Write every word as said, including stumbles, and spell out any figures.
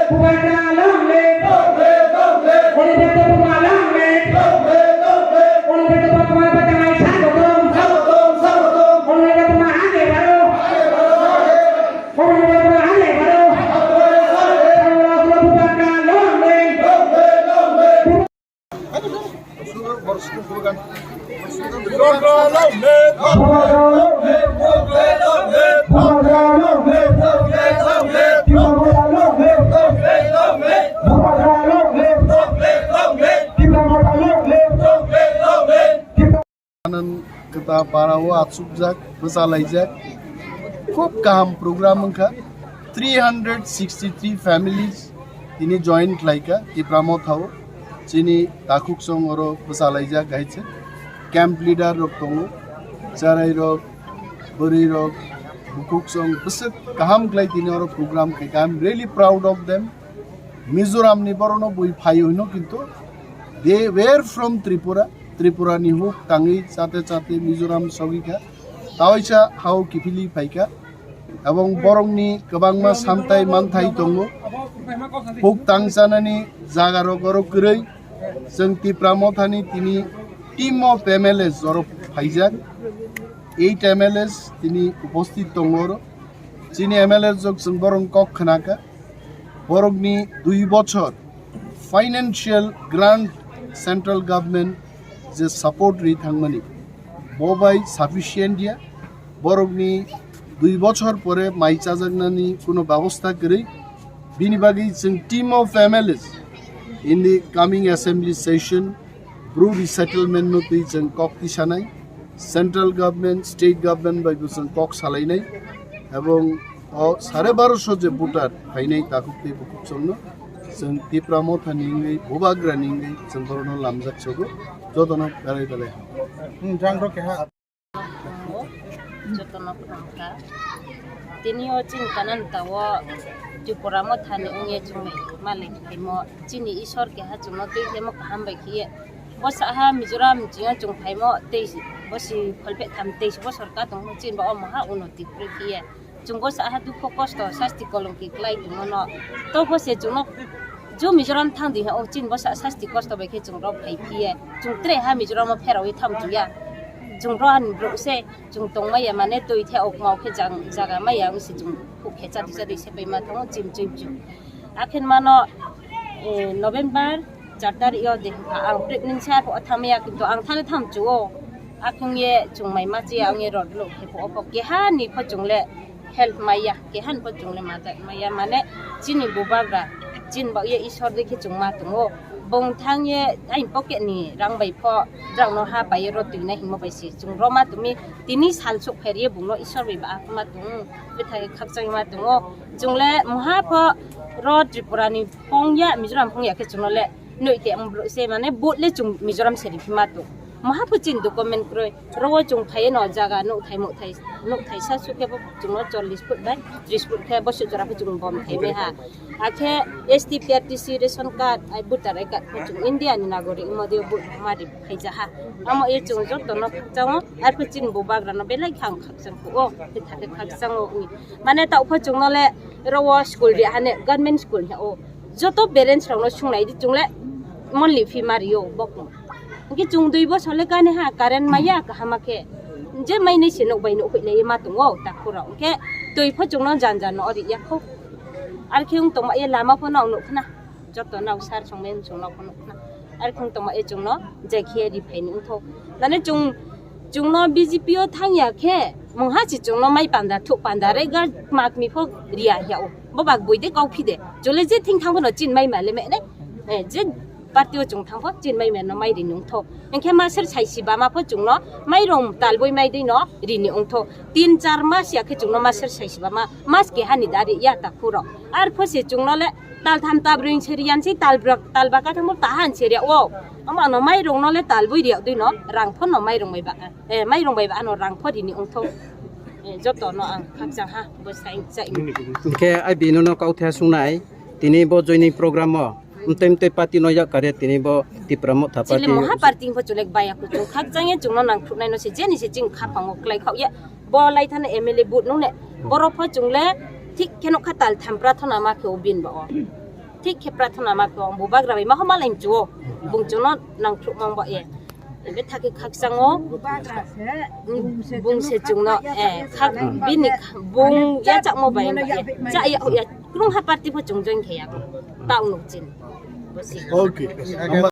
Bubagra long live! Honorable Bubagra long live! Honorable Bubagra Patangai Sagotom! Honorable Bubagra Age Baro! Honorable Bubagra Age Baro! Honorable Bubagra long live! Anan kwtal para o achukjak, bwchalaijak. Khub kaham program wngkha. Three hundred sixty three families tini join khlaikha Tipra Motha o. Chini takhuk song oro bwchalaijak hai se. Camp leader rok tongo, charai rok, bwrwi rok, bukhuk song bwswk kaham khlai tini oro program khaikha. I am really proud of them. Mizoram ni borok no bui phaio hino, kintu they were from Tripura. Tripura ni huk tangwi chate chate Mizoram sogwi kha. Taoisa hao kiphilwi phaikha. Ebong borokni kwbangma samtai manthai tongo. Huk tang chanani jaga rok oro kwrwi. Chwng Tipra Mothani tini team of M L As oro phaijak. Eight M L As tini uposthit tongo oro. Chini M L As rok chwng borok kok khnakha. Borokni dui bochor financial grant central government je support ri thangmani, bo bai sufficient ya. Borokni dui bochor pore mai chajaknani kuno babostha kwrwi. Bini bagwi chwng team of M L As in the coming assembly session Bru resettlement no twi chwng kok tisanai, central government, state government bai bo chwng kok salainai, ebong o sare baroso je voter phainai takhuk tei bukhuk chwngno chwng Tipra Motha ni wngwi, Bubagra ni wngwi chwng borokno lamjak sogo, jotono belai belai. Hmm, jang rok keha. Tongo, jotono khwrwngkha. Tini o chini kanani tawo Tripura Mothani wngya chwng malik khaimo, chini Isor keha chwngno twi khaimo kaham bai khiye. Bo saha Mizoram chwngno chwng phaimo tei bosi kholpeh tham teis bosor ka tongmo chini ba omo ha unnoti kwrwi khiye. Chwng bo saha dukho kosto sasti kolongki klai tongmano. To bo se chwngno jo Mizoram thang di ha, o chini bo sa sasti kosto bai khe chwng rok phai phiye. Chwng tre ha Mizoram o pherawi tham chuya. Chwng rohan bro se chwng tongmaya mane twi the ok mau khe jang jaga maya wng se chwng khuk khe chadi chadi se pai ma thango chim chim chim. Akhin mano, eh, November char tarik yo de ha ang pregnancy ha pho thamaya kintu ang thani tham chuo. Akhung ye chwng mai ma chiya ang ye rod lo khe pho pho keha ni pho chwng le help maya, kehan pho chwng le madad maya, mane chini Bubagra, chini ba ye Isor de khe chwng ma tongo. Bong thang ye ain pocket ni rang bai pho drang no ha pai ye ro twi na himo bai se chwng ro ma tumi tini sal sok pher ye bung no Isor bai ba ma tong, bethai khakchang ma tongo. Chwng le moha pho ro Tripura ni phong ya, Mizoram phong ya khe chwng no le noi te ang bro se mane boat le chwng Mizoram se ri phi ma tong. Moha pho chini document kroi. Rogo chwng phaiye no jaga nukthai mukthai, nukthai sa sukhe bo chwngno chollish foot bai tris foot khe bo sujora pho chwng bom thai bai ha. Akhe S T, P R T C, ration card, ai voter I card pho chwng India ni nagorik modi bo mari phaija ha. Amo ye chwng joto no khakchang o, ai pho chini Bubagra no belai khang khakchang phu o, khe thake khakchang o wi. Mane ta pho chwngno le rogo school ri hane government school he o. Joto parents rok no sunglai di chwng le monthly fee mari o bokno. Hwnkhe chwng dui bosor le kani ha, current maya kaham khe. Je mai nai se nok bai nok huilai ma tongo takhuk rok. Hwnkhe twi pho chwngno jan jan no ori ya kho. Ar khe wng tongma ye lama pho no nuk khna. Joto no sar song men chwng nok pho nuk khna. Ar khe wng tongma ye chwngno je khe ri phai ni wngtho. Nane chwng, chwngno B J P o thang ya khe mungha si chwngno mai panda thuk panda re ga mak mi pho ri ya ya o. Bo bak bui de kau phi de. Chwle je thing thang pho no chin mai ma le me ne. Eh, je party o chwng thang pho chin mai mano mai ri nung tho. Hwnkhe maser sai si ba ma pho chwngno mai rong tal boi mai dei no ri ni ong tho. Tin char mas ya khe chwngno maser sai si ba ma mas keha ni da ri ya ta khuro. Ar pho se chwngno le tal tham ta brwing se ri yan se tal brak tal ba ka thang pho ta han se ri ya o. Ama no mai rong no le tal boi ri ya dei no rang pho no mai rong bai ba. Eh, mai rong bai ba ano rang pho ri ni ong tho. Eh, joto no ang khakchang ha bo sai sai. Hwnkhe ai bini no kau the sung nai. Tini bo joining program o mtei mtei party no yak kare tini bo Tipra Motha party. Chile moha party pho chulek baya kuchung khakjang ye chungno nang thuknai no se jeni se ching khapang o klai khao ye bo lai thana M L A but nung ne borok pho chung le thik kheno kha tal thampra thona ma khe o bin ba o. Thik khe prathana ma khe ang bubagra bai ma homa lai chuo. Bung chuno nang thruk mang ba ye. Be thaki khakchang o. Bung se chungno, eh, khak bini bung ya chak mo bai ba ye. Cha ya ya. Krung ha party pho chung join khe ya. Ta ung nuk chin. Bosi. Okay.